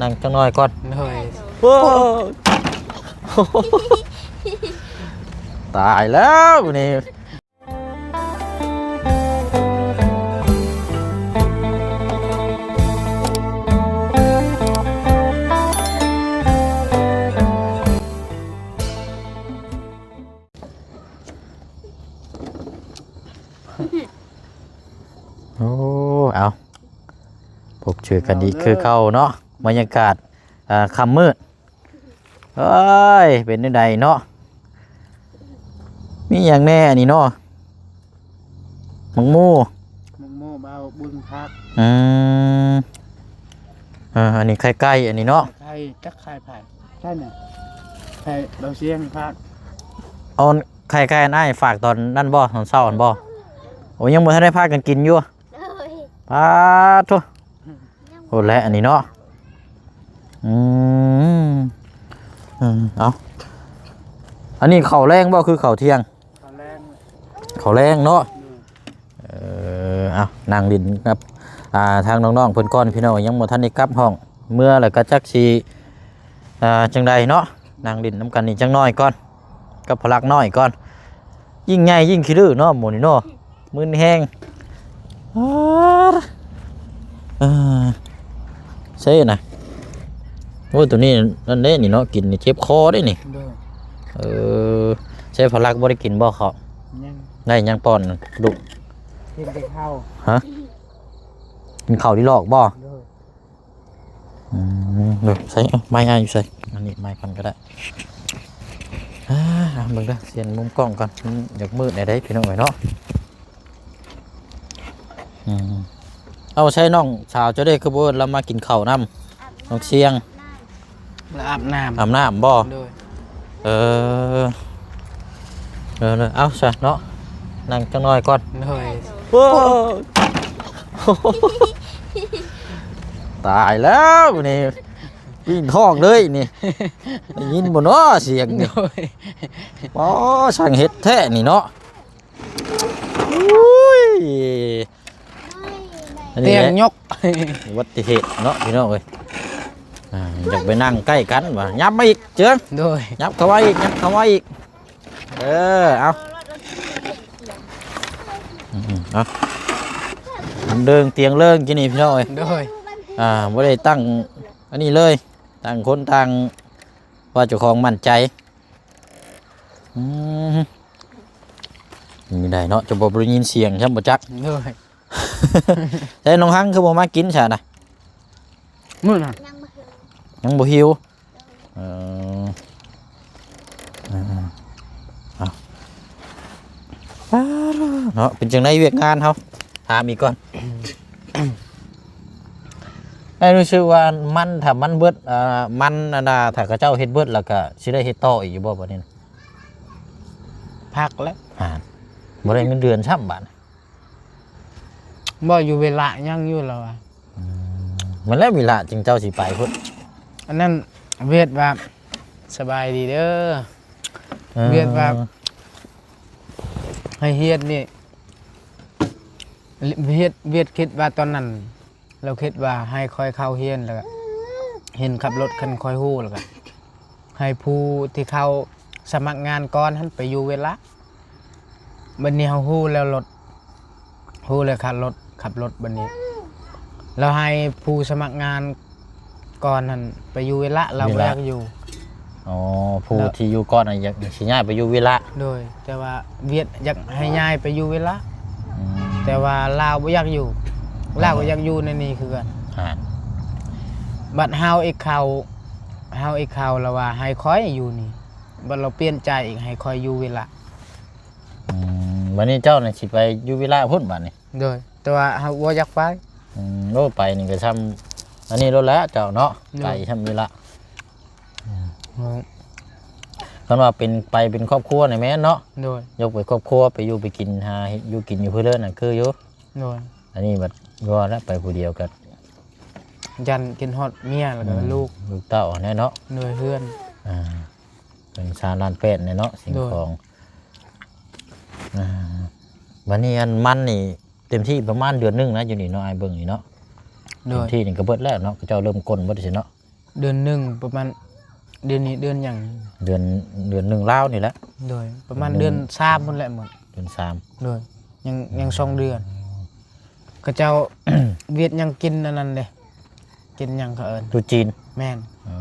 ນັ່ງຈັກໜ້ອຍກ່ອນ. ໂດຍ. ໂອ້ ຕາຍແລ້ວນີ້. ໂອ້ ເອົາ ພົບເຈີກັນອີກຄືເກົ່າເນາະ. ບັນຍາກາດ ອ່າ ຄ່ຳມືດ. ເອີຍ ເປັນແນວໃດເນາະ? ມີຫຍັງແດ່ອັນນີ້ເນາະ? ໝາກໂມ. ໝາກໂມ ບ່າວບຸນຜັກ. ອືມ ເອີ ອັນນີ້ໄຂ່ໄກ່ ອັນນີ້ເນາະ. ໄຂ່ ຈັກໄຂ່ໃຜ? ໄຂ່ນະ ໄຂ່ບ່າວຊຽງຜັກ. ເອົາໄຂ່ໄກ່ອັນອ້າຍຝາກຕອນນັ້ນບໍ່? ຕອນເຊົ້າຫັ້ນບໍ່? ໂອ້ ຍັງບໍ່ທັນໄດ້ພາກັນກິນຢູ່. ໂດຍ. ປາດໂທ້ ໂຫດແຫຼະອັນນີ້ເນາະ. ອືມ ເອີ ເອົາ ອັນນີ້ເຂົ້າແລງບໍ່ ຄືເຂົ້າທ່ຽງ? ເຂົ້າແລງ ເຂົ້າແລງເນາະ. ອືມ ເອີ ເອົາ ນັ່ງຫຼິ້ນກັບ ອ່າ ທາງນ້ອງໆເພິ່ນກ່ອນ ພີ່ນ້ອງ ຍັງບໍ່ທັນໄດ້ກັບຫ້ອງ. ເມືອແລ້ວກໍຈັກຊິ ອ່າ ຈັ່ງໃດເນາະ. ນັ່ງຫຼິ້ນນຳກັນອີກຈັກໜ້ອຍກ່ອນ ກັບພະລັກນ້ອຍກ່ອນ. ຍິ່ງໃຫຍ່ຍິ່ງຂີ້ດື້ເນາະ ໝູນີ້ເນາະ. ມຶນແຮງ. ອາ ເອີ ໃຊ່ນະ. ໂອ້ ໂຕນີ້ນັ້ນເດ້ນີ້ເນາະ ກິນນີ້ເຈັບຄໍເດ້ນີ້. ໂດຍ. ເອີ ໃຊ່ພະລັກບໍ່ໄດ້ກິນບໍ່ເຂົ້າ? ຍັງ. ໄດ້ຫຍັງປ້ອນລູກ? ກິນແຕ່ເຂົ້າ. ຮະ? ກິນເຂົ້າທີ່ລອກບໍ່? ໂດຍ. ອືມ ເອີ ໃສ່ ເອົາ ໄມ້ອ້າຍຢູ່ໃສ? ອັນນີ້ໄມ້ກ່ອນກໍໄດ້. ອາ ເບິ່ງເດີ ປ່ຽນມຸມກ້ອງກ່ອນ ມັນຢາກມືດແດ່ເດ້ພີ່ນ້ອງເອີຍເນາະ. ອືມ ເອົາ ໃສ່ນ້ອງສາວເຈົ້າເດ້ ຄືບໍ່ເອີ້ນລາວມາກິນເຂົ້ານຳ? ນ້ອງຊຽງ ລາວອາບນ້ຳ. ອາບນ້ຳບໍ່? ໂດຍ. ເອີ ເອີ ເອີ ເອົາຊະເນາະ ນັ່ງຈັກໜ້ອຍກ່ອນ. ໂດຍ. ໂອ້ ຕາຍແລ້ວນີ້ ປີນທ້ອງເລີຍນີ້ ໄດ້ຍິນບໍ່ເນາະສຽງນີ້? ໂດຍ. ອໍ ຊ່າງເຮັດແທ້ນີ້ເນາະ. ໂອ້ຍ ອັນນີ້ແຫຼະ ຕຽງຍົກ ອຸບັດຕິເຫດເນາະ ພີ່ນ້ອງເອີຍ. ອ່າ ຢາກໄປນັ່ງໃກ້ກັນວ່າ ຫຍັບມາອີກເຈີ. ໂດຍ. ຫຍັບເຂົ້າມາອີກ ຫຍັບເຂົ້າມາອີກ. ເອີ ເອົາ ອືມ ເອົາ ເດີງຕຽງເລີງກິນນີ້ ພີ່ນ້ອງເອີຍ. ໂດຍ. ອ່າ ບໍ່ໄດ້ຕັ້ງອັນນີ້ເລີຍ ຕ່າງຄົນຕ່າງວ່າເຈົ້າຂອງໝັ້ນໃຈ. ອືມ ນີ້ໄດ້ເນາະ ຈະບໍ່ໄດ້ຍິນສຽງຊ້ຳບໍ່ຈັກ. ໂດຍ. ແຕ່ນ້ອງຮັງຄືບໍ່ມາກິນຊະນະ? ມື້ນະ ຍັງບໍ່ຫິວ. ຍັງບໍ່ຫິວ. ເອີ ເອີ ເອີ ເອົາ ເນາະ ເປັນຈັ່ງໃດວຽກງານເຮົາ? ຖາມອີກກ່ອນ. ອ້າຍຮູ້ສຶກວ່າມັນ ຖ້າມັນເບິດ ເອີ ມັນອັນນ່າ ຖ້າເຂົາເຈົ້າເຮັດເບິດແລ້ວກະຊິໄດ້ເຮັດຕໍ່ອີກຢູ່ບໍ່ບັດນີ້ນະ? ພັກແລ້ວ ອ່າ ບໍ່ໄດ້ເງິນເດືອນຊ້ຳບາດ. ບໍ່ ຢູ່ເວລາຍັງຢູ່ລາວວ່າ. ອືມ ມັນແລ້ວເວລາຈຶ່ງເຈົ້າຊິໄປພຸ້ນ. ອັນນັ້ນວຽດວ່າ ສະບາຍດີເດີ. ເອີ ວຽດວ່າ ໃຫ້ຮຽນນີ້ ວຽດ ວຽດຄິດວ່າຕອນນັ້ນ ລາວຄິດວ່າໃຫ້ຂ້ອຍເຂົ້າຮຽນ ແລ້ວກະຮຽນຂັບລົດ ຄັນຂ້ອຍຮູ້ ແລ້ວກະໃຫ້ຜູ້ທີ່ເຂົ້າສະໝັກງານກ່ອນຫັ້ນໄປຢູ່ເວລາ. ບັດນີ້ເຮົາຮູ້ແລ້ວລົດ ຮູ້ແລ້ວຂັບລົດ ຂັບລົດ ບັດນີ້ລາວໃຫ້ຜູ້ສະໝັກງານກ່ອນຫັ້ນໄປຢູ່ເວລາ ລາວບໍ່ຢາກຢູ່. ອໍ ຜູ້ທີ່ຢູ່ກ່ອນນະ ຢາກຊິຍ້າຍໄປຢູ່ເວລາ. ໂດຍ. ແຕ່ວ່າວຽດຢາກໃຫ້ຍ້າຍໄປຢູ່ເວລາ. ອືມ ແຕ່ວ່າລາວບໍ່ຢາກຢູ່ ລາວກໍຢາກຢູ່ໃນນີ້ຄືກັນ. ອ່າ ບັດເຮົາອີກເຂົ້າ ເຮົາອີກເຂົ້າລາວວ່າໃຫ້ຂ້ອຍຢູ່ນີ້ ບັດລາວປ່ຽນໃຈອີກ ໃຫ້ຂ້ອຍຢູ່ເວລາ. ອືມ ບັດນີ້ເຈົ້ານະຊິໄປຢູ່ເວລາພຸ້ນບັດນີ້? ໂດຍ. ແຕ່ວ່າເຮົາບໍ່ຢາກໄປ. ອືມ ໂອ້ ໄປນີ້ກໍຊ່ຳອັນນີ້ໂລດແຫຼະເຈົ້າເນາະ. ໂດຍ. ໄກຊ່ຳນີ້ລະ. ອືມ ເອີ ຄັນວ່າເປັນ ໄປເປັນຄອບຄົວນີ້ແມ່ນເນາະ. ໂດຍ. ຍົກໄປຄອບຄົວ ໄປຢູ່ໄປກິນ ຫາເຮັດຢູ່ກິນຢູ່ເພື່ອເລີນນັ້ນຄືຢູ່. ໂດຍ. ອັນນີ້ບັດວ່າແລ້ວໄປຜູ້ດຽວກໍຢ້ານຄິດຮອດເມຍ ແລ້ວກໍ ອືມ ລູກ ລູກເຕົ້າຫັ້ນແຫຼະເນາະ. ໂດຍ. ເຮືອນ ອ່າ ເປັນຊາວລ້ານແປດແຫຼະເນາະ ສິ່ງ ໂດຍ ຂອງ. ອ່າ ບັດນີ້ອັນມັນນີ້ເຕັມທີ່ປະມານເດືອນໜຶ່ງນະ ຢູ່ນີ້ເນາະ ອ້າຍເບິ່ງນີ້ເນາະ. ໂດຍ. ເຕັມທີ່ນີ້ກໍເບິດແລ້ວເນາະ ເຂົາເຈົ້າເລີ່ມກົ້ນເບິດຊິເນາະ. ເດືອນໜຶ່ງປະມານ ດຽວນີ້ເດືອນຫຍັງ? ເດືອນ ເດືອນໜຶ່ງລາວນີ້ແຫຼະ. ໂດຍ ປະມານເດືອນສາມພຸ້ນແຫຼະໝົດ. ເດືອນສາມ. ໂດຍ ຍັງ ຍັງສອງເດືອນ. ເຂົາເຈົ້າ ຫວຽດຍັງກິນອັນນັ້ນເດ້ ກິນຫຍັງເຂົາເອີ້ນ? ຕຸດຈີນ. ແມ່ນ. ອໍ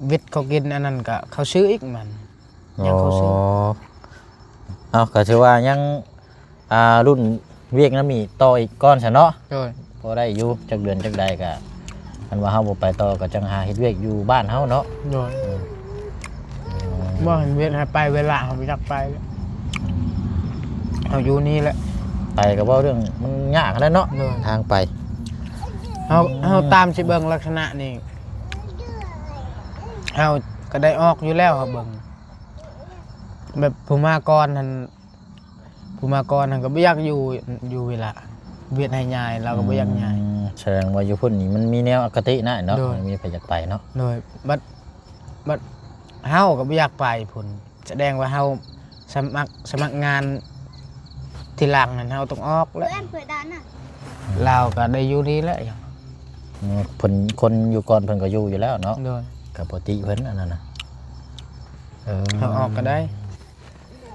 ຫວຽດເຂົາກິນອັນນັ້ນກະເຂົາຊື້ອີກມັນ ຍັງເຂົາຊື້. ອໍ ເອົາ ກໍຖືວ່າຍັງ ອ່າ ລຸ້ນວຽກນຳມີ່ຕໍ່ອີກກ່ອນຊະເນາະ. ໂດຍ ພໍໄດ້ຢູ່ ຈັກເດືອນຈັກໃດກະ ຄັນວ່າເຮົາບໍ່ໄປຕໍ່ກໍຈັ່ງຫາເຮັດວຽກຢູ່ບ້ານເຮົາເນາະ. ໂດຍ ອືມ ບໍ່ເຮັດວຽກໃຫ້ໄປເວລາເຮົາບໍ່ຢາກໄປແລ້ວ ເຮົາຢູ່ນີ້ແຫຼະ. ໄປກໍເວົ້າເລື່ອງມັນຍາກຫັ້ນແຫຼະເນາະ. ໂດຍ ທາງໄປ ເຮົາ ອືມ ເຮົາຕາມຊິເບິ່ງລັກສະນະນີ້ ເຮົາກໍໄດ້ອອກຢູ່ແລ້ວ ເຮົາເບິ່ງ ແບບຜູ້ມາກ່ອນຫັ້ນ ຜູ້ມາກ່ອນຫັ້ນກໍບໍ່ຢາກຢູ່ ຢູ່ເວລາ ຫວຽດໃຫ້ຍ້າຍ ລາວກໍບໍ່ຢາກຍ້າຍ. ອືມ ສະແດງວ່າຢູ່ພຸ້ນນີ້ມັນມີແນວອະຄະຕິນະເນາະ. ໂດຍ ມັນມີໃຜຢາກໄປເນາະ. ໂດຍ ບັດ ບັດເຮົາກໍບໍ່ຢາກໄປພຸ້ນ ສະແດງວ່າເຮົາສະໝັກ ສະໝັກງານທີຫຼັງນັ້ນ ເຮົາຕ້ອງອອກແຫຼະ. ເພື່ອນເພິ່ນດານະ ລາວກໍໄດ້ຢູ່ນີ້ແຫຼະ. ອືມ ເພິ່ນ ຄົນຢູ່ກ່ອນເພິ່ນກໍຢູ່ຢູ່ແລ້ວເນາະ. ໂດຍ ກໍບໍ່ຕິເພິ່ນອັນນັ້ນນະ. ເອີ ເຮົາອອກກໍໄດ້.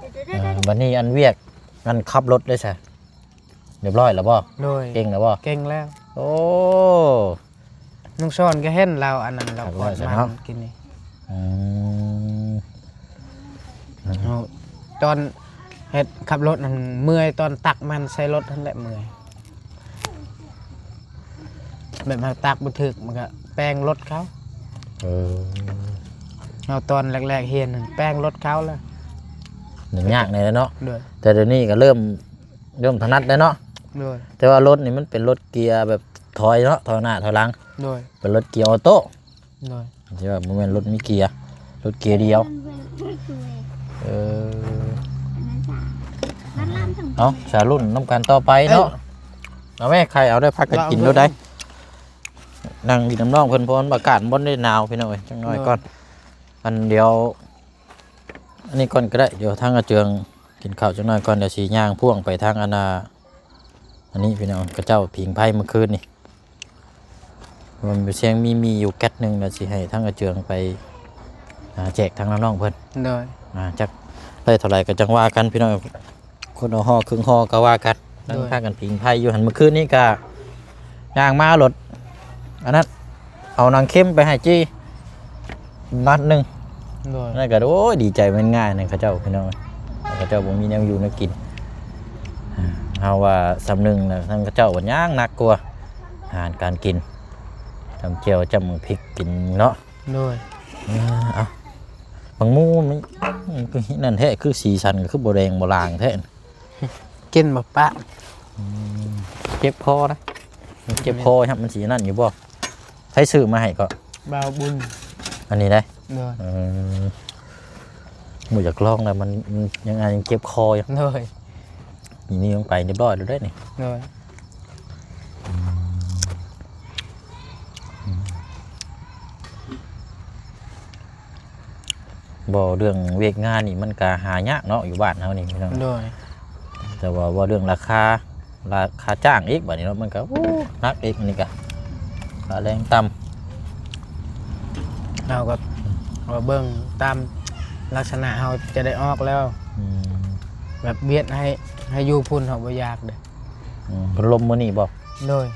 ເອີ ບັດນີ້ອັນວຽກອັນຂັບລົດເດ້ຊະ ຮຽບຮ້ອຍແລ້ວບໍ່? ໂດຍ ເກັ່ງແລ້ວບໍ່? ເກັ່ງແລ້ວ. ໂອ້ ນ້ອງຊອນກໍເຫັນລາວອັນນັ້ນ ລາວກວາດມັນກິນນີ້. ອືມ ເຮົາຕອນເຮັດຂັບລົດຫັ້ນເມື່ອຍ ຕອນຕັກມັນໃສ່ລົດຫັ້ນແຫຼະເມື່ອຍ. ແບບເຮົາຕັກບໍ່ຖືກ ມັນກໍແປ້ງລົດເຂົາ. ເອີ ເຮົາຕອນແລກໆຮຽນນັ້ນແປ້ງລົດເຂົາແລ້ວ. ມັນຍາກແດ່ເນາະ. ໂດຍ ແຕ່ດຽວນີ້ກໍເລີ່ມ ເລີ່ມຖະໜັດແລ້ວເນາະ. ໂດຍ ແຕ່ວ່າລົດນີ້ມັນເປັນລົດເກຍແບບຖອຍເນາະ ຖອຍໜ້າຖອຍຫຼັງ. ໂດຍ ເປັນລົດເກຍອໍໂຕ້. ໂດຍ ທີ່ວ່າບໍ່ແມ່ນລົດມີເກຍ ລົດເກຍດຽວ. ເອີ ເອົາ ສາລຸ້ນນຳກັນຕໍ່ໄປເນາະ. ເອົາແມ່ ໄຂ່ເອົາໄດ້ ພາກັນກິນໂລດໄດ໋. ນັ່ງກິນນຳນ້ອງເພິ່ນ ເພາະວ່າອາກາດມັນບໍ່ໄດ້ໜາວພີ່ນ້ອງເອີຍ ຈັກໜ້ອຍກ່ອນ. ອັນດຽວ ອັນນີ້ກ່ອນກໍໄດ້ ດຽວທາງອາເຈືອງກິນເຂົ້າຈັກໜ້ອຍກ່ອນ ດຽວຊິຍ່າງພ່ວງໄປທາງອັນນ່າ ອັນນີ້ພີ່ນ້ອງ ເຂົາເຈົ້າຜິງໄຟມື້ຄືນນີ້ ມັນເປັນສຽງມີມີຢູ່ແກັດໜຶ່ງ ແລ້ວຊິໃຫ້ທາງອາເຈືອງໄປ ອ່າ ແຈກທາງນ້ອງໆເພິ່ນ. ໂດຍ ອ່າ ຈັກໄດ້ເທົ່າໃດກໍຈັ່ງວ່າກັນພີ່ນ້ອງ. ຄົນເອົາຫໍ່ເຄິ່ງຫໍ່ກໍວ່າກັນ. ໂດຍ ພາກັນຜິງໄຟຢູ່ຫັ້ນ ມື້ຄືນນີ້ກະຍ່າງມາລົດ ອັນນັ້ນ ເອົາໜັງເຂັມໄປໃຫ້ຈີ່ບາດໜຶ່ງ. ໂດຍ ນັ້ນກະ ໂອ້ຍ ດີໃຈແມ່ນງ່າຍນະເຂົາເຈົ້າ ພີ່ນ້ອງ. ເຂົາເຈົ້າບໍ່ມີແນວຢູ່ແນວກິນ ເຮົາວ່າສ່ຳໜຶ່ງນະ ທາງເຂົາເຈົ້າບັດຍ່າງໜັກກວ່າ ອາຫານການກິນ ຈຳແຈ່ວ ຈຳໝາກພິກກິນເນາະ. ໂດຍ ເອົາ ບັກໝູມັນ ມັນຄືນັ້ນແທ້ ຄືສີສັນກໍຄືບໍ່ແດງບໍ່ຫຼາງແທ້. ກິນບໍ່ປະ ອືມ ເຈັບຄໍນະ ມັນເຈັບຄໍ. ແມ່ນ ມັນຊິອັນນັ້ນຢູ່ບໍ່? ໃຜຊື້ມາໃຫ້ກໍ? ບ່າວບຸນ. ອັນນີ້ໄດ໋? ໂດຍ ເອີ ບໍ່ຢາກລອງແລ້ວ ມັນ ມັນຍັງ ຍັງເຈັບຄໍຢູ່. ໂດຍ ນີ້ ນີ້ລົງໄປຮຽບຮ້ອຍແລ້ວເດ້ນີ້. ໂດຍ ອືມ ອືມ ເວົ້າເລື່ອງວຽກງານນີ້ມັນກະຫາຍາກເນາະ ຢູ່ບ້ານເຮົານີ້ພີ່ນ້ອງ. ໂດຍ ແຕ່ວ່າເວົ້າເລື່ອງລາຄາ ລາຄາຈ້າງອີກບາດນີ້ເນາະ ມັນກະ ໂອ້ ໜັກອີກ ອັນນີ້ກະຄ່າແຮງຕ່ຳ. ເຮົາກໍວ່າເບິ່ງຕາມລັກສະນະເຮົາຈະໄດ້ອອກແລ້ວ. ອືມ ແບບວຽກໃຫ້ ໃຫ້ຢູ່ພຸ້ນເຮົາບໍ່ຢາກເດ້. ອືມ ເພິ່ນລົມມື້ນີ້ບໍ່? ໂດຍ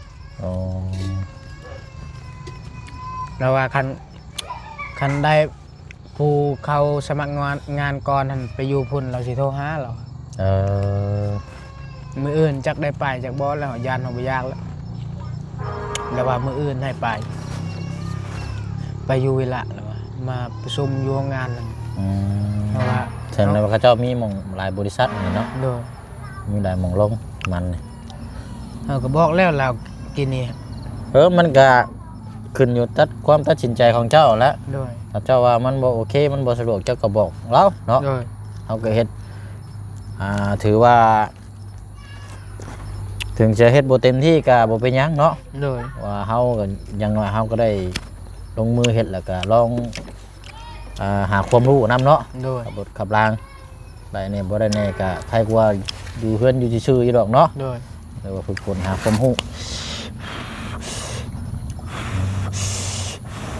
ອໍ ແລ້ວວ່າຄັນ ຄັນໄດ້ ຜູ້ເຂົ້າສະໝັກງານ ງານກ່ອນຫັ້ນໄປຢູ່ພຸ້ນ ລາວຊິໂທຫາລາວ. ເອີ ມື້ອື່ນຈັກໄດ້ໄປຈັກບໍ່ ແລ້ວຢ້ານເຮົາບໍ່ຢາກແລ້ວ ລາວວ່າມື້ອື່ນໃຫ້ໄປ ໄປຢູ່ວິລະ ລາວວ່າມາປະຊຸມຢູ່ໂຮງງານນັ້ນ. ອືມ ເພາະວ່າ ສະແດງວ່າເຂົາເຈົ້າມີໝ່ອງຫຼາຍບໍລິສັດນີ້ເນາະ. ໂດຍ ມີຫຼາຍໝ່ອງລົງມັນນີ້. ເຮົາກໍບອກແລ້ວລາວກິນນີ້. ເອີ ມັນກະຂຶ້ນຢູ່ຕັດ ຄວາມຕັດສິນໃຈຂອງເຈົ້າແຫຼະ. ໂດຍ ຖ້າເຈົ້າວ່າມັນບໍ່ໂອເຄ ມັນບໍ່ສະດວກ ເຈົ້າກໍບອກລາວເນາະ. ໂດຍ ເຮົາກໍເຮັດ ອ່າ ຖືວ່າ ເຖິງຈະເຮັດບໍ່ເຕັມທີ່ກໍບໍ່ເປັນຫຍັງເນາະ. ໂດຍ ວ່າເຮົາກໍ ຢ່າງໜ້ອຍເຮົາກໍໄດ້ລົງມືເຮັດ ແລ້ວກໍລອງ ອ່າ ຫາຄວາມຮູ້ນຳເນາະ. ໂດຍ ຂັບລົດຂັບລາງ ໄດ້ແດ່ບໍ່ໄດ້ແດ່ ກະໃຄກວ່າຢູ່ເຮືອນຢູ່ຊື່ໆຢູ່ດອກເນາະ. ໂດຍ ແຕ່ວ່າຝຶກຝົນຫາຄວາມຮູ້.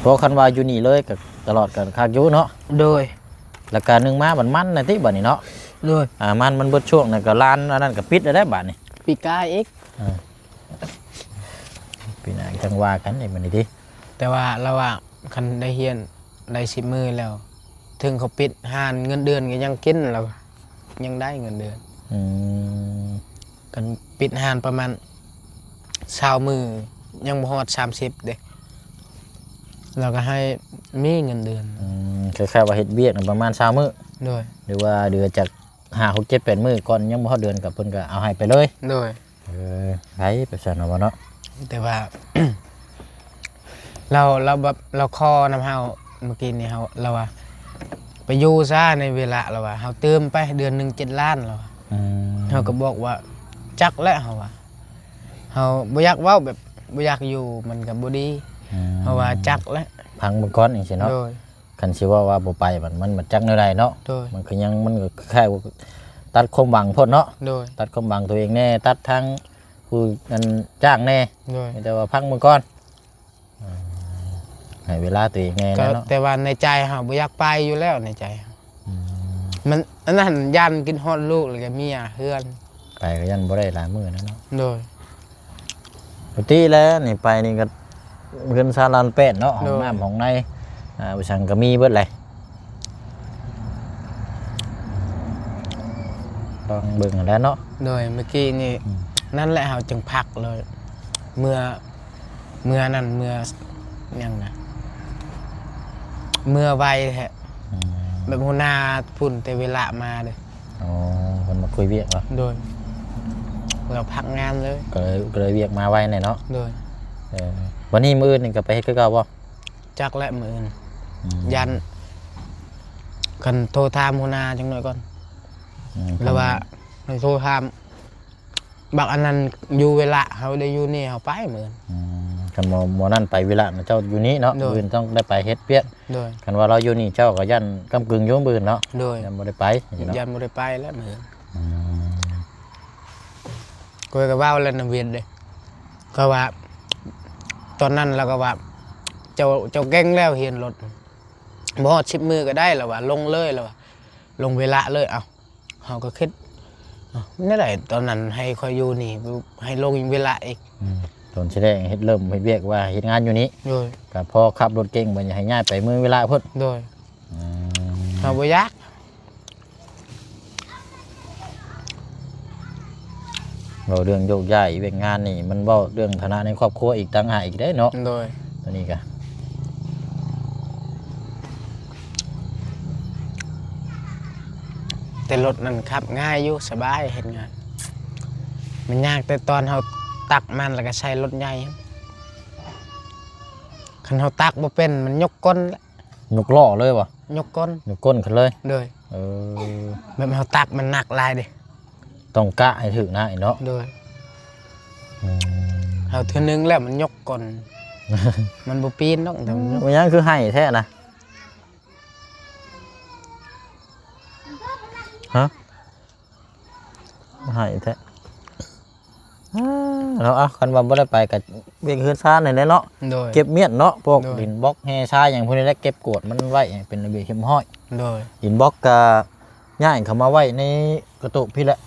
ເພາະຄັນວ່າຢູ່ນີ້ເລີຍກໍຕະຫຼອດກໍຄັກຢູ່ເນາະ. ໂດຍ. ແລ້ວກໍໜຶ່ງມາບັດມັນນະຕິ ບັດນີ້ເນາະ. ໂດຍ. ອ່າ ມັນ ມັນເບິດຊ່ວງນັ້ນກໍລານອັນນັ້ນກໍປິດແລ້ວເດ້ ບັດນີ້. ປີກາຍອີກ. ອ່າ ປີໜ້າຈັ່ງວ່າກັນອີກບັດນີ້ຕິ. ແຕ່ວ່າລາວວ່າ ຄັນໄດ້ຮຽນໄດ້ສິບມື້ແລ້ວ ເຖິງເຂົາປິດຮ້ານ ເງິນເດືອນກໍຍັງກິນ ລາວວ່າ ຍັງໄດ້ເງິນເດືອນ. ອືມ. ຄັນປິດຮ້ານປະມານຊາວມື້ ຍັງບໍ່ຮອດສາມສິບເດ້ ລາວກໍໃຫ້ມີເງິນເດືອນ. ອືມ. ຄ້າຍໆວ່າເຮັດວຽກນະປະມານຊາວມື້. ໂດຍ. ຫຼືວ່າເດືອນຈັກຫ້າ ຫົກ ເຈັດ ແປດມື້ ກ່ອນຍັງບໍ່ຮອດເດືອນ ກໍເພິ່ນກໍເອົາໃຫ້ໄປເລີຍ. ໂດຍ. ເອີ ໄປ ໄປຊັ້ນເນາະ ເນາະ. ແຕ່ວ່າ ລາວ ລາວແບບ ລາວຂໍນຳເຮົາ ມື້ກີ້ນີ້ເຮົາ ລາວວ່າ ໄປຢູ່ຊະໃນເວລາ ລາວວ່າ ເຮົາຕື່ມໄປເດືອນໜຶ່ງເຈັດລ້ານ ລາວວ່າ. ອືມ. ເຮົາກໍບອກວ່າ ຈັກແຫຼະ ເຮົາວ່າ ເຮົາບໍ່ຢາກເວົ້າ ແບບບໍ່ຢາກຢູ່ ມັນກໍບໍ່ດີ. ອືມ. ເຮົາວ່າ ຈັກແຫຼະ ຟັງເບິ່ງກ່ອນ ຈັ່ງຊີ້ເນາະ. ໂດຍ. ຄັນຊິເວົ້າວ່າບໍ່ໄປ ມັນ ມັນ ມັນຈັກແນວໃດເນາະ. ໂດຍ. ມັນກໍຍັງ ມັນກໍຄ້າຍວ່າຕັດຄວາມຫວັງໂພດເນາະ. ໂດຍ. ຕັດຄວາມຫວັງຕົວເອງແດ່ ຕັດທາງຜູ້ອັນຈ້າງແດ່. ໂດຍ. ມີແຕ່ວ່າຟັງເບິ່ງກ່ອນ ໃຫ້ເວລາຕົວເອງແດ່ເນາະ. ແຕ່ວ່າໃນໃຈເຮົາບໍ່ຢາກໄປຢູ່ແລ້ວ ໃນໃຈເຮົາ. ອືມ. ມັນ ອັນນັ້ນ ຢ້ານຄິດຮອດລູກ ແລ້ວກໍເມຍ ເຮືອນ. ໄປກໍຢ້ານບໍ່ໄດ້ຫຼາຍມື້ນະເນາະ. ໂດຍ. ປົກກະຕິແລ້ວນີ້ໄປນີ້ກໍເຮືອນຊານລ້ານແປດເນາະ. ໂດຍ. ຫ້ອງນ້ຳຫ້ອງໃນ ອ່າ ອີ່ຫຍັງກໍມີເບິດແຫຼະ ລອງເບິ່ງຫັ້ນແຫຼະເນາະ. ໂດຍ. ມື້ກີ້ນີ້ ອືມ ນັ້ນແຫຼະ ເຮົາຈຶ່ງພັກເລີຍ ເມືອ ເມືອນັ້ນ ເມືອຫຍັງນະ ເມືອໄວແທ້. ອືມ. ແບບຫົວໜ້າພຸ້ນແຕ່ເວລາມາເດ້. ອໍ ເພິ່ນມາຄຸຍວຽກເນາະ. ໂດຍ. ລາວພັກງານເລີຍ ກໍເລີຍ ກໍເລີຍວຽກມາໄວແດ່ເນາະ. ໂດຍ. ເອີ ວັນນີ້ມື້ອື່ນນີ້ກໍໄປເຮັດຄືເກົ່າບໍ່? ຈັກແຫຼະມື້ອື່ນ. ອືມ. ຢ້ານ ຄັນໂທຖາມຫົວໜ້າຈັກໜ້ອຍກ່ອນ. ອືມ. ແລ້ວວ່າ ຄັນ ຄັນໂທຖາມ ບັກອັນນັ້ນຢູ່ເວລາ ເຮົາໄດ້ຢູ່ນີ້ ເຮົາໄປມື້ອື່ນ. ອືມ. ຄັນໝໍ ໝໍນັ້ນໄປເວລານະ ເຈົ້າຢູ່ນີ້ເນາະ. ໂດຍ. ມື້ອື່ນຕ້ອງໄດ້ໄປເຮັດວຽກ. ໂດຍ. ຄັນວ່າລາວຢູ່ນີ້ ເຈົ້າກໍຢ້ານກຳກຶ່ງຢູ່ມື້ອື່ນເນາະ. ໂດຍ. ຢ້ານບໍ່ໄດ້ໄປ ຈັ່ງຊີ້ເນາະ. ຢ້ານບໍ່ໄດ້ໄປແລ້ວມື້ອື່ນ. ອືມ. ຂ້ອຍກໍເວົ້າແລ້ວນຳວຽດເດ້ ກໍວ່າ ຕອນນັ້ນລາວກໍວ່າ ເຈົ້າ ເຈົ້າເກັ່ງແລ້ວຮຽນລົດ ບໍ່ຮອດສິບມື້ກໍໄດ້ ລາວວ່າ ລົງເລີຍ ລາວວ່າ ລົງເວລາເລີຍ. ເອົ້າ ເຮົາກໍຄິດ ເອົ້າ ແນວໃດຕອນນັ້ນໃຫ້ຂ້ອຍຢູ່ນີ້ ໃຫ້ລົງເວລາອີກ. ອືມ. ຕອນທີແລກເຮັດ ເລີ່ມເຮັດວຽກວ່າເຮັດງານຢູ່ນີ້. ໂດຍ. ກໍພໍຂັບລົດເກັ່ງ ບັດນີ້ໃຫ້ຍ້າຍໄປເມືອງເວລາພຸ້ນ. ໂດຍ. ອືມ. ເຮົາບໍ່ຢາກ ເວົ້າເລື່ອງໂຍກຍ້າຍວຽກງານນີ້ ມັນເວົ້າເລື່ອງຖານະໃນຄອບຄົວອີກຕ່າງຫາກອີກເດ້ເນາະ. ໂດຍ. ຕົວນີ້ກະ ແຕ່ລົດນັ້ນຂັບງ່າຍຢູ່ ສະບາຍເຮັດງານ. ມັນຍາກແຕ່ຕອນເຮົາຕັກມັນ ແລ້ວກໍໃສ່ລົດໃຫຍ່. ຄັນເຮົາຕັກບໍ່ເປັນ ມັນຍົກກົ້ນແຫຼະ. ຍົກລໍ້ເລີຍບໍ່? ຍົກກົ້ນ. ຍົກກົ້ນຂຶ້ນເລີຍ? ໂດຍ. ເອີ. ແບບເຮົາຕັກມັນໜັກຫຼາຍເດ້. ຕ້ອງກະໃຫ້ຖືກນະເນາະ. ໂດຍ. ອືມ. ເຮົາເທື່ອໜຶ່ງແລ້ວມັນຍົກກົ້ນ. ມັນບໍ່ປີນດອກ ແຕ່ມັນຍົກ. ແມ່ນຫຍັງຄືໄຫ້ແທ້ນະ? ຮະ? ໄຫ້ແທ້. ເນາະ ເອົາ ຄັນວ່າບໍ່ໄດ້ໄປກໍວຽກເຮືອນຊານນີ້ແຫຼະເນາະ. ໂດຍ. ເກັບມ້ຽນເນາະ ພວກ ໂດຍ ດິນບລັອກ ແຮ່ຊາຍຫຍັງພວກນີ້ແຫຼະ ເກັບກວດມັນໄວ້ໃຫ້ເປັນລະບຽບຮຽບຮ້ອຍ. ໂດຍ. ດິນບລັອກກໍຍ້າຍເຂົ້າມາໄວ້ໃນກະໂຕະພີ້ແຫຼະ.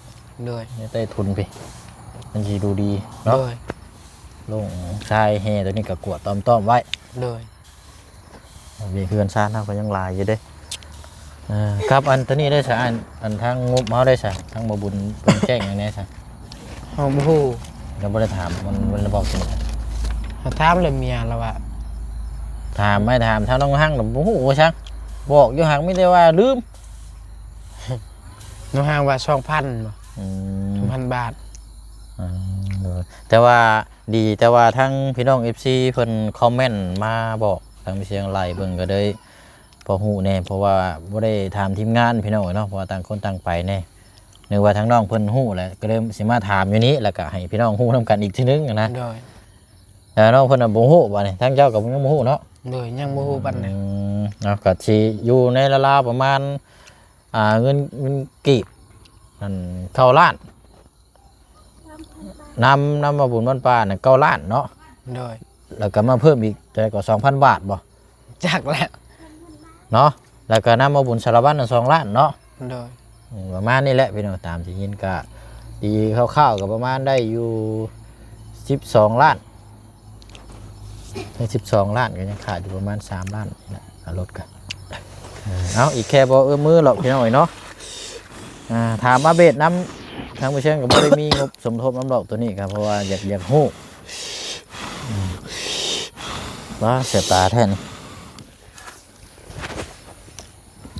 ໂດຍ. ໃນໃຕ້ທຸນພີ້ ມັນຊິດູດີເນາະ. ໂດຍ. ລົງຊາຍແຮ່ຕົວນີ້ກໍກວດຕ້ອມໆໄວ້. ໂດຍ. ວຽກເຮືອນຊານເຮົາກໍຍັງຫຼາຍຢູ່ເດ້. ເອີ ກັບອັນຕົວນີ້ໄດ້ຊະ ອັນ ອັນທາງງົບເຮົາໄດ້ຊະ ທາງບໍ່ບຸນເພິ່ນແຈ້ງຫຍັງແດ່ຊະ? ເຮົາບໍ່ຮູ້. ຍັງບໍ່ໄດ້ຖາມ ມັນ ມັນລະບອກຕົວນີ້. ເຮົາຖາມແລ້ວເມຍລະວ່າ ຖາມໄປ ຖາມທາງນ້ອງຮັງລະບໍ່ຮູ້ວ່າຊັ້ນ ບອກຢູ່ ຫາກມີແຕ່ວ່າລືມ. ນ້ອງຮັງວ່າສອງພັນບໍ່? ອືມ ສອງພັນບາດ. ອືມ ໂດຍ ແຕ່ວ່າ ດີແຕ່ວ່າທາງພີ່ນ້ອງເອັຟຊີເພິ່ນຄອມເມັນມາບອກທາງວິທະຍາໄລເບິ່ງ ກໍເລີຍພໍຮູ້ແດ່ ເພາະວ່າບໍ່ໄດ້ຖາມທີມງານພີ່ນ້ອງເອີຍເນາະ ເພາະວ່າຕ່າງຄົນຕ່າງໄປແດ່. ນຶກວ່າທາງນ້ອງເພິ່ນຮູ້ແຫຼະ ກໍເລີຍຊິມາຖາມຢູ່ນີ້ ແລ້ວກໍໃຫ້ພີ່ນ້ອງຮູ້ນຳກັນອີກເທື່ອໜຶ່ງນະ. ໂດຍ. ແລ້ວນ້ອງເພິ່ນນະບໍ່ຮູ້ບາດນີ້ ທາງເຈົ້າກໍຍັງບໍ່ຮູ້ເນາະ. ໂດຍ ຍັງບໍ່ຮູ້ປານໃດ. ອືມ ເນາະ ກໍຊິຢູ່ໃນລາວໆປະມານ ອ່າ ເງິນ ເງິນກີບ ອັນ ເກົ້າລ້ານ ນຳ ນຳມາບຸນບ້ານປ່ານະ ເກົ້າລ້ານເນາະ. ໂດຍ. ແລ້ວກໍມາເພີ່ມອີກເທົ່າໃດກໍ ສອງພັນບາດບໍ່? ຈັກແລ້ວ ເນາະ ແລ້ວກໍນຳເອົາບຸນສາລະວັນນະ ສອງລ້ານເນາະ. ໂດຍ ອືມ ປະມານນີ້ແຫຼະພີ່ນ້ອງ ຕາມທີ່ຍິນ ກະຕີຄ່າວໆ ກໍປະມານໄດ້ຢູ່ສິບສອງລ້ານ ໃນສິບສອງລ້ານກໍຍັງຂາດຢູ່ປະມານສາມລ້ານນີ້ແຫຼະ ອາ ລົດກະ ເອີ ເອົາ ອີກແຄ່ບໍ່ເອື້ອມມືຫຼອກພີ່ນ້ອງເອີຍເນາະ. ອ່າ ຖາມອັບເດດນຳ ທາງຜູ້ເຊີງກໍບໍ່ໄດ້ມີງົບສົມທົບນຳດອກໂຕນີ້ກໍ ເພາະວ່າຢາກ ຢາກຮູ້ ອືມ ວ່າເສຍຕາແທ້ນີ້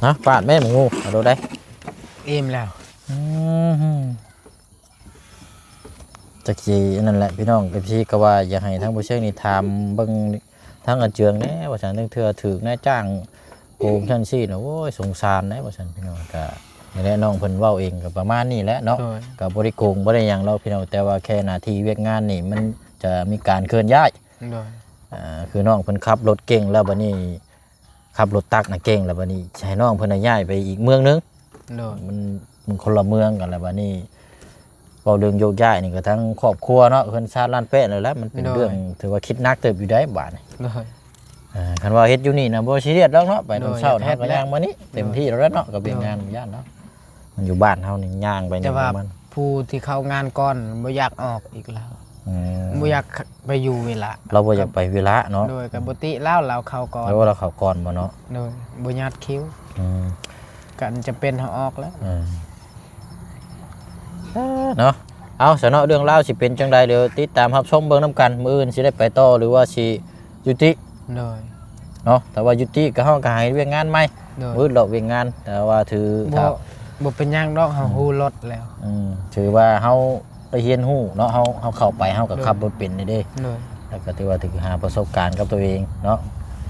ນະ ປາດແມ່ນໝູ ເອົາໂລດໄດ໋ ອີ່ມແລ້ວ ອືມ ຈັກຊິອັນນັ້ນແຫຼະພີ່ນ້ອງ ເອັຟຊີ ກໍວ່າຢາກໃຫ້ທາງຜູ້ເຊີງນີ້ຖາມເບິ່ງທາງອາເຈືອງແດ່ວ່າຊັ້ນ ລາງເທື່ອຖືກນາຍຈ້າງໂກງຊັ້ນຊີ້ນະ ໂອ້ຍ ສົງສານແດ່ວ່າຊັ້ນພີ່ນ້ອງ. ກະນີ້ແຫຼະ ນ້ອງເພິ່ນເວົ້າເອງກໍປະມານນີ້ແຫຼະເນາະ ໂດຍ ກໍບໍ່ໄດ້ໂກງບໍ່ໄດ້ຫຍັງດອກພີ່ນ້ອງ ແຕ່ວ່າແຄ່ໜ້າທີ່ວຽກງານນີ້ມັນຈະມີການເຄື່ອນຍ້າຍ ໂດຍ ອ່າ ຄືນ້ອງເພິ່ນຂັບລົດເກັ່ງແລ້ວ ບັດນີ້ ຂັບລົດຕັກນະເກັ່ງ ແລ້ວບັດນີ້ໃຫ້ນ້ອງເພິ່ນນະຍ້າຍໄປອີກເມືອງໜຶ່ງ ໂດຍ ມັນ ມັນຄົນລະເມືອງກັນ ແລ້ວບັດນີ້ເວົ້າເລື່ອງໂຍກຍ້າຍນີ້ກໍທັງຄອບຄົວເນາະ ເຮືອນຊານລ້ານແປ້ນແລ້ວແຫຼະ ມັນເປັນ ໂດຍ ເລື່ອງຖືວ່າຄິດໜັກເຕີບຢູ່ໄດ໋ບາດນີ້ ໂດຍ ອ່າ ຄັນວ່າເຮັດຢູ່ນີ້ນະບໍ່ຊີຣຽສດອກເນາະ ໄປ ໂດຍ ຕອນເຊົ້າ ເຮົາກໍຍ່າງມານີ້ ໂດຍ ເຕັມທີ່ແລ້ວເນາະ ກັບວຽກງານ ໂດຍ ຢ້ານເນາະ ມັນຢູ່ບ້ານເຮົານີ້ຍ່າງໄປ ແຕ່ວ່າ ຍັງປະມານ ຜູ້ທີ່ເຂົ້າງານກ່ອນບໍ່ຢາກອອກອີກແລ້ວ ອືມ ບໍ່ຢາກໄປຢູ່ເວລາ ລາວບໍ່ຢາກໄປເວລາເນາະ ໂດຍ ກໍບໍ່ຕິລາວ ລາວເຂົ້າກ່ອນ ໂອ້ ລາວເຂົ້າກ່ອນບໍ່ເນາະ ໂດຍ ບໍ່ຍາດຄິວ ອືມ ກໍຈຳເປັນເຮົາອອກແລ້ວ ອືມ ເນາະ ເອົາຊະເນາະ ເລື່ອງລາວຊິເປັນຈັ່ງໃດ ດຽວຕິດຕາມຮັບຊົມເບິ່ງນຳກັນ ມື້ອື່ນຊິໄດ້ໄປຕໍ່ ຫຼືວ່າຊິ ຍຸຕິ ໂດຍ ເນາະ ຖ້າວ່າຍຸຕິກໍເຮົາກໍໃຫ້ວຽກງານໃໝ່ ໂດຍ ວືດລອກວຽກງານ ແຕ່ວ່າຖື ບໍ່ ຖ້າ ບໍ່ເປັນຫຍັງດອກ ເຮົາ ອືມ ຮູ້ລົດແລ້ວ ອືມ ຖືວ່າເຮົາໄດ້ຮຽນຮູ້ເນາະ ເຮົາ ເຮົາເຂົ້າໄປເຮົາກໍ ໂດຍ ຂັບລົດເປັນເດ້ ໂດຍ ແລ້ວກໍຖືວ່າຖືຫາປະສົບການກັບຕົວເອງເນາະ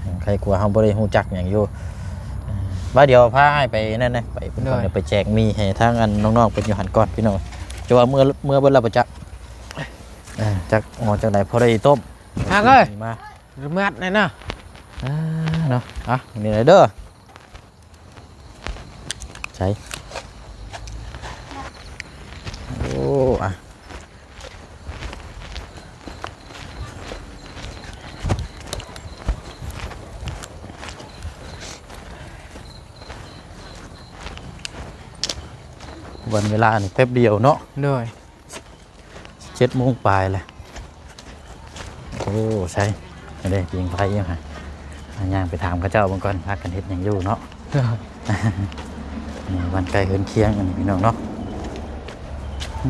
ອືມ ໄຄກວ່າເຮົາບໍ່ໄດ້ຮູ້ຈັກຫຍັງຢູ່ ວ່າດຽວພາອ້າຍໄປນັ້ນນະ ໄປເພິ່ນກ່ອນ ໂດຍ ດຽວໄປແຈກໝີ່ໃຫ້ທາງອັນນ້ອງໆເພິ່ນຢູ່ຫັ້ນກ່ອນພີ່ນ້ອງ ຈະວ່າເມືອ ເມືອເບິດແລ້ວບໍ່ຈັກ ເອີ ຈັກ ອໍ ຈັ່ງໃດ ພໍໄດ້ຕົ້ມ ຫາກເອີຍ ມາ ເມືອດແນ່ນະ ອ່າ ເນາະ ອ່ະ ນີ້ເດີ ໃສ ໂອ້ ອ່ະ ວັນເວລານີ້ແປັບດຽວເນາະ ໂດຍ ເຈັດໂມງປາຍແລ້ວ ໂອ້ ໃສ ອັນນີ້ ປີງໄຟຢູ່ຫັ້ນ ຍ່າງໄປຖາມເຂົາເຈົ້າເບິ່ງກ່ອນ ພາກັນເຮັດຫຍັງຢູ່ເນາະ ນີ້ ບ້ານໃກ້ເຮືອນຄຽງ ອັນນີ້ພີ່ນ້ອງເນາະ ອື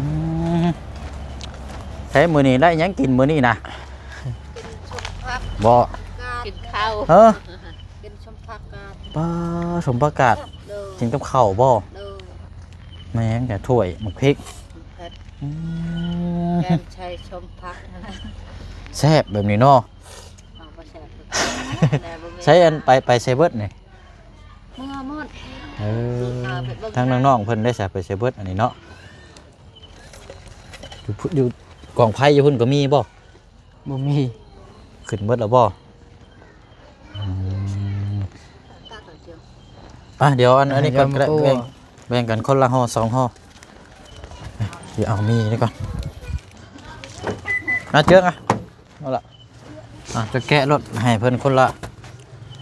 ມ ໃສ ມື້ນີ້ໄດ້ຫຍັງກິນມື້ນີ້ນະ ກິນສົ້ມຜັກ ບໍ່ ກິນເຂົ້າ ເອີ ກິນສົ້ມຜັກກາດ ປາ ສົ້ມຜັກກາດ ໂດຍ ກິນກັບເຂົ້າບໍ່ ໂດຍ ແມ່ນ ກະຖ້ວຍໝາກພິກ ເຜັດ ອືມ ແກງໃສ່ສົ້ມຜັກ ແຊບແບບນີ້ເນາະ ເອົາບໍ່ແຊບ ແຕ່ບໍ່ມີ ໃສ ອັນໄປ ໄປໃສເບິດນີ້ ເມືອໝົດ ເອີ ເອີ ໄປເບິ່ງ ທາງນ້ອງໆເພິ່ນໄດ້ໃສ ໄປໃສເບິດອັນນີ້ເນາະ ຢູ່ພຸ້ນ ຢູ່ກອງໄຟຢູ່ພຸ້ນກໍມີບໍ່? ບໍ່ມີ ຂຶ້ນເບິດແລ້ວບໍ່? ອືມ ອ່ະ ດຽວອັນ ອັນນີ້ກ່ອນກໍໄດ້ ແບ່ງ ແບ່ງກັນຄົນລະຫໍ່ສອງຫໍ່ ດຽວເອົາໝີ່ນີ້ກ່ອນ ອ່ະ ເຈີອງ ອ່ະ ເອົາລະ ອ່ະ ຈະແກະລົດໃຫ້ເພິ່ນຄົນລະ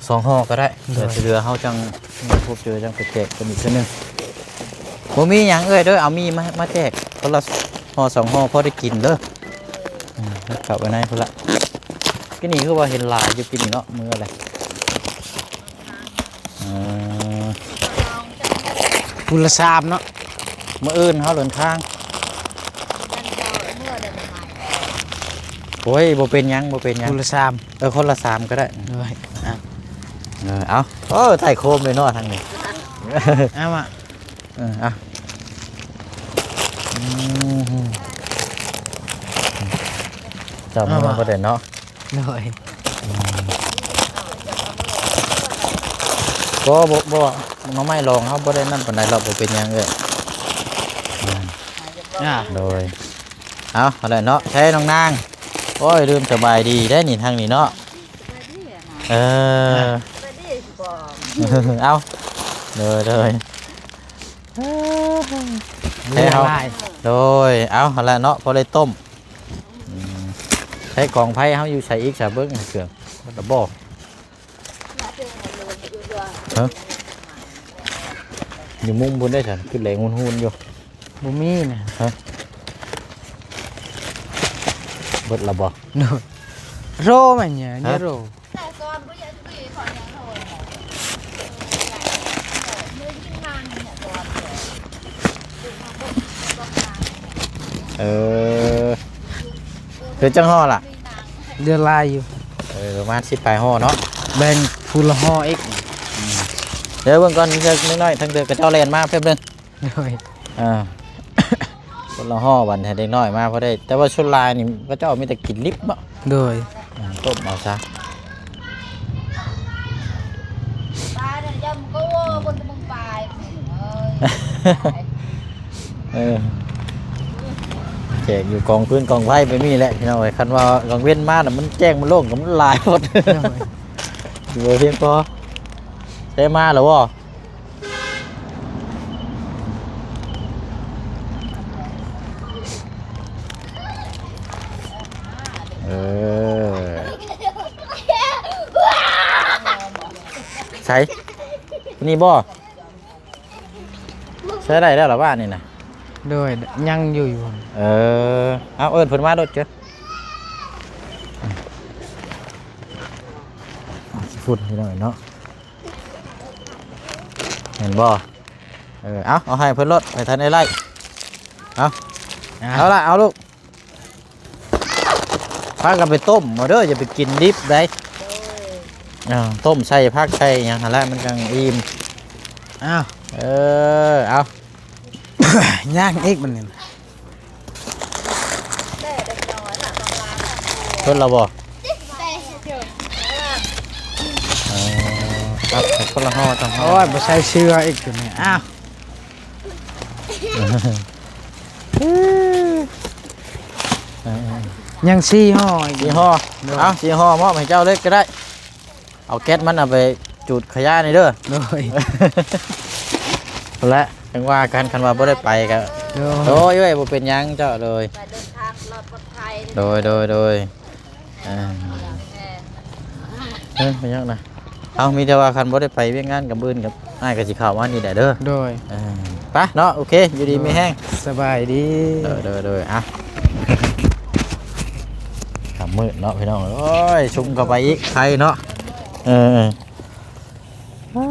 ສອງຫໍ່ກໍໄດ້ ໂດຍ ແລ້ວທີ່ເຫຼືອເຮົາຈັ່ງ ພົບເຈີ ຈັ່ງໄປແຈກເພິ່ນອີກເທື່ອໜຶ່ງ ບໍ່ມີຫຍັງເອື້ອຍເດີ ເອົາໝີ່ມາ ມາແຈກຄົນລະຫໍ່ສອງຫໍ່ ພໍໄດ້ກິນເດີ ອືມ ເຂົ້າໄປໃນພຸ້ນລະ ກີ້ນີ້ຄືວ່າເຫັນຫຼາຍຢູ່ ກີ້ນີ້ເນາະ ມື້ໃດ ເອີ ຜູ້ລະສາມເນາະ ມື້ອື່ນເຮົາເດີນທາງ ໂອ້ຍ ບໍ່ເປັນຫຍັງ ບໍ່ເປັນຫຍັງ ຜູ້ລະສາມ ເອີ ຄົນລະສາມກໍໄດ້ ໂດຍ ອ່ະ ເອີ ເອົາ ໂອ້ ໃຕ້ໂຄມເລີຍເນາະ ທາງນີ້ ເອົາມາ ເອີ່ ອ່ະ ອືມ ເຈົ້າເມືອບໍ່ໄດ້ເນາະ ໂດຍ ອືມ ບໍ່ ບໍ່ ບໍ່ ໜໍ່ໄມ້ລອງເຮົາບໍ່ໄດ້ນັ້ນປານໃດດອກ ບໍ່ເປັນຫຍັງເອີຍ ອືມ ອ່າ ໂດຍ ເອົາ ເອົາແຫຼະເນາະ ໃຊ້ນ້ອງນາງ ໂອ້ຍ ລືມສະບາຍດີໄດ໋ນີ້ ທາງນີ້ເນາະ ເອີ ເອົາ ໂດຍ ໂດຍ ໃຊ້ເຮົາ ໂດຍ ເອົາ ຫັ້ນແຫຼະເນາະ ພໍໄດ້ຕົ້ມ ອືມ ໃຊ້ກອງໄຟເຮົາຢູ່ໃສອີກຊະ ເບິ່ງເຄື່ອງ ໝົດລະບໍ່? ເ ຮະ ຢູ່ມຸມພຸ້ນເດ້ຊັ້ນ ຄືແຫຼງຫຸ່ນໆຢູ່. ບໍ່ມີນະ. ຮະ ເບິດລະບໍ່? ໂຣແມ່ນຫຍັງ? ຮະ ໂຣ. ເອີ ເປັນຈັກຫໍ່ລະ? ເຫຼືອຫຼາຍຢູ່. ເອີ ປະມານສິບປາຍຫໍ່ເນາະ. ແບ່ງຜູ້ລະຫໍ່ອີກ. ອືມ ດຽວເບິ່ງກ່ອນ ເດັກນ້ອຍ ທາງເດີກະເຈົ້າແລ່ນມາແປັບໜຶ່ງ. ໂດຍ. ອ່າ ຄົນລະຫໍ່ບັດໃຫ້ເດັກນ້ອຍມາພໍໄດ້ ແຕ່ວ່າສ່ວນຫຼາຍນີ້ເຂົາເຈົ້າມີແຕ່ກິນດິບເນາະ. ໂດຍ. ອ່າ ຕົ້ມເອົາຊະ. ເອີ ແຈກຢູ່ກອງຟືນກອງໄຟໄປນີ້ແຫຼະ ພີ່ນ້ອງເອີຍ. ຄັນວ່າກາງເວັນມານະ ມັນແຈ້ງມັນໂລ່ງ ກະມັນຫຼາຍໂພດ. ໂດຍ. ຢູ່ບໍ່ພຽງພໍ. ໄດ້ມາແລ້ວບໍ່? ເອີ ໃສ ນີ້ບໍ່? ໃຊ້ໄດ້ແລ້ວລະວ່ານີ້ນະ. ໂດຍ. ຍັງຢູ່ຢູ່. ເອີ ເອົາ ເອີ້ນເພິ່ນມາໂລດເຈົ້າ. ຂີ້ຝຸ່ນພີ່ນ້ອງເນາະ. ແມ່ນບໍ່? ເອີ ເອົາ ເອົາໃຫ້ເພິ່ນໂລດ ໃຫ້ທັນໄອ້ໄລ່. ເອົາ ອ່າ ເອົາລະ ເອົາລູກ ພາກັນໄປຕົ້ມເອົາເດີ ຢ່າໄປກິນດິບໃດ໋. ເອົາ ຕົ້ມໃສ່ຜັກໃສ່ຫຍັງຫັ້ນລະ ມັນຈັ່ງອີ່ມ. ເອົາ ເອີ ເອົາ ຍ່າງອີກບັດນີ້. ເພິ່ນລະບໍ່? ເອີ ຄັບ ຄົນລະຫໍ່ ສອງຫໍ່. ໂອ້ຍ ບໍ່ໃສ່ເສື້ອອີກໂຕນີ້. ອ້າວ ຍັງສີ່ຫໍ່ອີກ. ສີ່ຫໍ່. ໂດຍ. ເອົາ ສີ່ຫໍ່ມອບໃຫ້ເຈົ້າເລີຍກະໄດ້. ເອົາແກັດມັນເອົາໄປຈູດຂະຫຍະນີ້ເດີ. ໂດຍ. ພຸ້ນແຫຼະ ຈັ່ງວ່າກັນ ຄັນວ່າບໍ່ໄດ້ໄປກະ. ໂດຍ. ໂດຍ ເອີຍ ບໍ່ເປັນຫຍັງເຈົ້າ. ໂດຍ ເດີນທາງລອດປອດໄພ. ໂດຍ ໂດຍ ໂດຍ. ອ່າ ເອີ ບໍ່ຫຍັງນະ. ເອົາ ມີແຕ່ວ່າຄັນບໍ່ໄດ້ໄປວຽກງານກະມື້ອື່ນກະ ອ້າຍກະຊິເຂົ້າມານີ້ແຫຼະເດີ. ໂດຍ. ເອີ ໄປເນາະ ໂອເຄ ຢູ່ດີມີແຮງ. ໂດຍ. ສະບາຍດີ. ໂດຍ ໂດຍ ໂດຍ. ອ່ະ ຄ່ຳມືດເນາະພີ່ນ້ອງເອີຍ ຊຸມເຂົ້າໄປອີກ ໄຄເນາະ. ເອີ ເອີ ອ່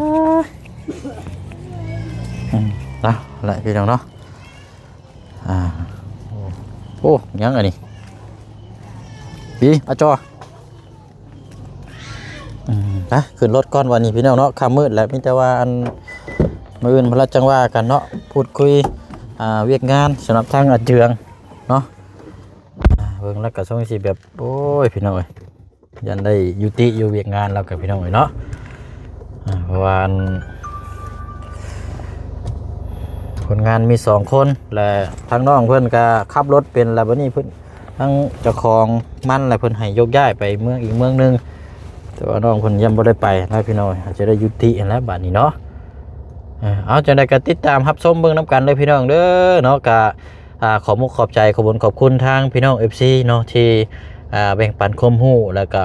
າ ອືມ ເອົາລະພີ່ນ້ອງເນາະ. ອ່າ ໂອ້ ຍັງອັນນີ້ ປີ ອາຈໍ. ອືມ ໄປຂຶ້ນລົດກ່ອນບັດນີ້ພີ່ນ້ອງເນາະ. ຄ່ຳມືດແລ້ວ ມີແຕ່ວ່າອັນ ມື້ອື່ນພຸ້ນລະຈັ່ງວ່າກັນເນາະ ພູດຄຸຍ ອ່າ ວຽກງານສຳລັບທາງອາເຈືອງເນາະ. ອ່າ ເບິ່ງແລ້ວກະຊົງຊິແບບ ໂອ້ຍ ພີ່ນ້ອງເອີຍ ຢ້ານໄດ້ຍຸຕິຢູ່ວຽກງານແລ້ວກະພີ່ນ້ອງເອີຍເນາະ. ອ່າ ເພາະວ່າອັນ ຄົນງານມີສອງຄົນ ແລະ ທາງນ້ອງເພິ່ນກະຂັບລົດເປັນ ແລະ ບັດນີ້ເພິ່ນ ທາງເຈົ້າຂອງມັນ ແລະ ເພິ່ນໃຫ້ຍົກຍ້າຍໄປເມືອງອີກເມືອງໜຶ່ງ ແຕ່ວ່ານ້ອງເພິ່ນຍັງບໍ່ໄດ້ໄປນະພີ່ນ້ອງ ອາດຈະໄດ້ຍຸຕິຫັ້ນແຫຼະບາດນີ້ເນາະ. ເອົາ ຈັ່ງໃດກະຕິດຕາມຮັບຊົມເບິ່ງນຳກັນເດີພີ່ນ້ອງເດີເນາະ. ກະ ອ່າ ຂອບມຸກຂອບໃຈ ຂອບບຸນຂອບຄຸນທາງພີ່ນ້ອງ ເອັຟຊີ ເນາະ ທີ່ ອ່າ ແບ່ງປັນຄວາມຮູ້ ແລ້ວກະ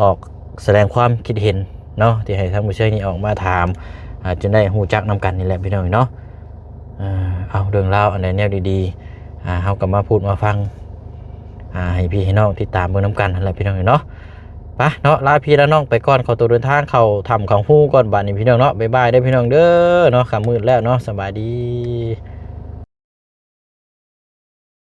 ອອກສະແດງຄວາມຄິດເຫັນເນາະ ທີ່ໃຫ້ທາງຜູ້ຊ່ວຍນີ້ອອກມາຖາມ ອ່າ ຈົນໄດ້ຮູ້ຈັກນຳກັນນີ້ແຫຼະພີ່ນ້ອງເນາະ. ເອົາ ເລື່ອງລາວອັນໃດແນວດີໆ ອ່າ ເຮົາກະມາພູດມາຟັງ ອ່າ ໃຫ້ພີ່ໃຫ້ນ້ອງຕິດຕາມເບິ່ງນຳກັນຫັ້ນແຫຼະພີ່ນ້ອງເນາະ. ໄປເນາະ ລາພີ່ລານ້ອງໄປກ່ອນ ຂໍໂຕເດີນທາງເຂົ້າຖ້ຳເຂົ້າຮູກ່ອນບາດນີ້ພີ່ນ້ອງເນາະ. ບາຍບາຍເດີພີ່ນ້ອງເດີເນາະ ຄ່ຳມືດແລ້ວເນາະ. ສະບາຍດີ.